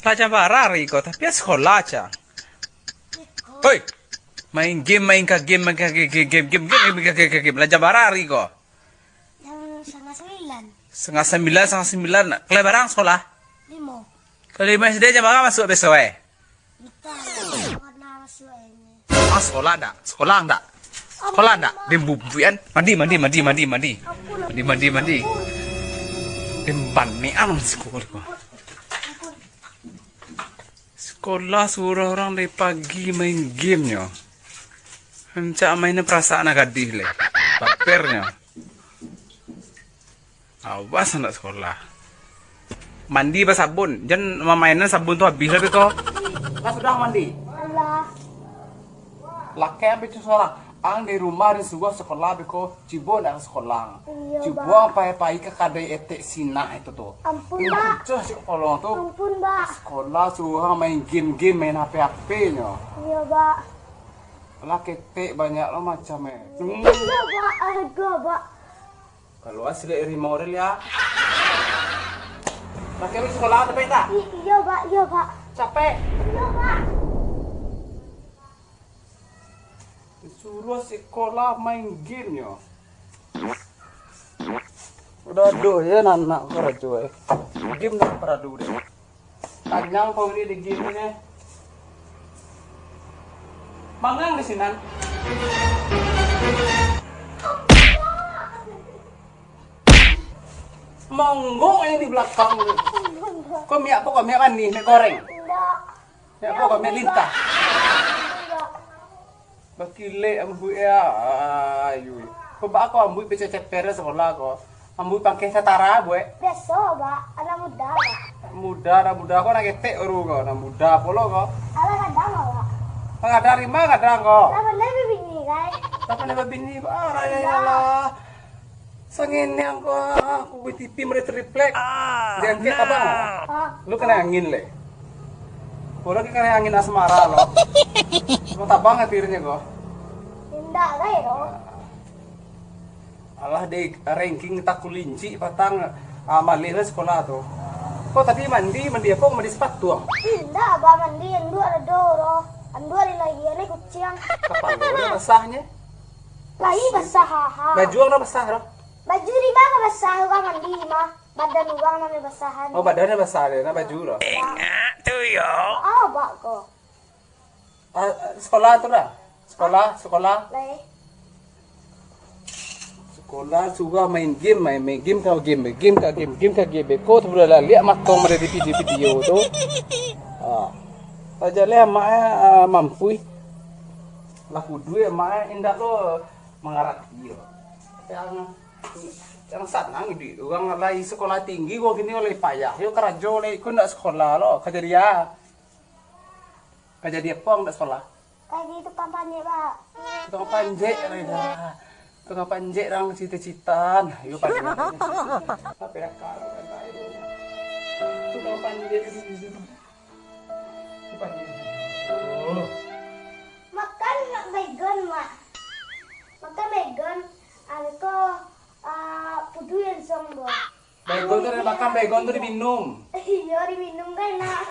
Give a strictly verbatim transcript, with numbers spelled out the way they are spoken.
Lah jam bara ari ko, tapi a sakolah, Cang. Hoi! Main game, main ka game, main ka game, game, game, game, game, game, game, game. Lah jam bara ari ko? Jam satangah sambilan. Satangah sambilan, satangah sambilan. Kelas bara ang sakolah? Limo. Kelas limo S D jam bara masuak biaso, eh? Entah, pernah masuak ini. Ah, sakolah ndak? Sakolah ndak? Sakolah ndak? Dem bubuian. Mandi, mandi, mandi, mandi, mandi. Mandi, mandi, mandi. Dem banian sakolah. Sakolah surang dari pagi main game nyo. Rancak main perasaan gadih lai. Bapernyo. Awas ndak sakolah. Mandi basabun. Jan mamainan sabun tu abih lah beko. Lah sudah mandi? Alah. Lakeh ambe tu sakolah. Ang di rumah di suruah sakolah beko. Cubo ndak sakolah. Iyo, Bak. Cubo ang pai-pai ka kadai etek sinah itu tu. Ampun, Bak. Pucah si kolong tu. Ampun, Bak. Sakolah surang main game-game, main H P-H P nyo. Iyo, Bak. Lah ketek banyak lo macam eh. Iyo, Bak. Aduh, Bak. Kalau asli rimau real ya. Pakai lu sekolah capek tak? I- iyo, Bak. Iyo, Bak. Capek. Iyo, Bak. Suruh sekolah main game nyo. Udah aduh ya anak karajo eh. Game nak paradu deh. Tanyang kau ni di game ni. Mangang di sinan. Monggok yang di belakang ni. Kau miak apa kau miak manih, miak goreng? Indak. Miak apa kau miak lintah? Indak. Bakilek ambuik ya. Ayu. Kau bak kau ambuik pecah ceper sekolah kau. Ambuik pangkeh satara buek. Biaso, Bak. Anak muda, Bak. Muda, anak muda kau nak ketek baru kau. Anak muda pulo kau. Alah kadang, Bak. Kadang lima kadang kau. Lah pandai babini, kai. Lah pandai babini, Bak. Ah, raya ya lah. Sangin yang kau, aku B T V melihat refleks. Diangkat abang. Ah. Lu kena angin le. Orang kena angin asmara lo. Mau tabang akhirnya kau. Indak, kai, kau. Alah, di ranking takulinci patang, ah, malih lah sekolah tu. Kok tapi mandi, mandi apa? Mandi sepatu, ah? Indak, Bak, mandi anduak ado doh. Anduak di lagi ane kuciang. Kapalo dah basah nyo. Lai basah, ha, ha. Baju ang dah basah dah. Baju di ma ka basah, urang mandi di ma. Badan urang nan basahan. Oh, badan dah basah deh, nah baju dah. Indak tu yo. Ah, Bak ko. Ah, sekolah tu dah. Sekolah, sekolah. Lai. Sekolah suruah main game, main, main game ka game, game ka game, game ka game. Beko tu budak laliak matong dari video-video tu. Ah. Sajaleh amak eh, ah, mampu. Lah kudu amak eh, indak lo mangarati yo. Yang, yang sanang di urang lai sekolah tinggi, urang kini lai payah. Yo karajo lai, iko ndak sekolah lo, kajadian. Kajadian apo ndak sekolah? Kaji tukang panjek, Bak. Tukang panjek, Reda. Tukang panjek rang cita-cita. Nah, yo panjek. Tapi akal kan tai. Tukang panjek. Tukang panjek. Oh. Makan nak baygon, Mak. Makan baygon, anu ko, ah, pudu yang sombong. Baygon tu dak makan, baygon tu diminum. Iyo, diminum kan enak.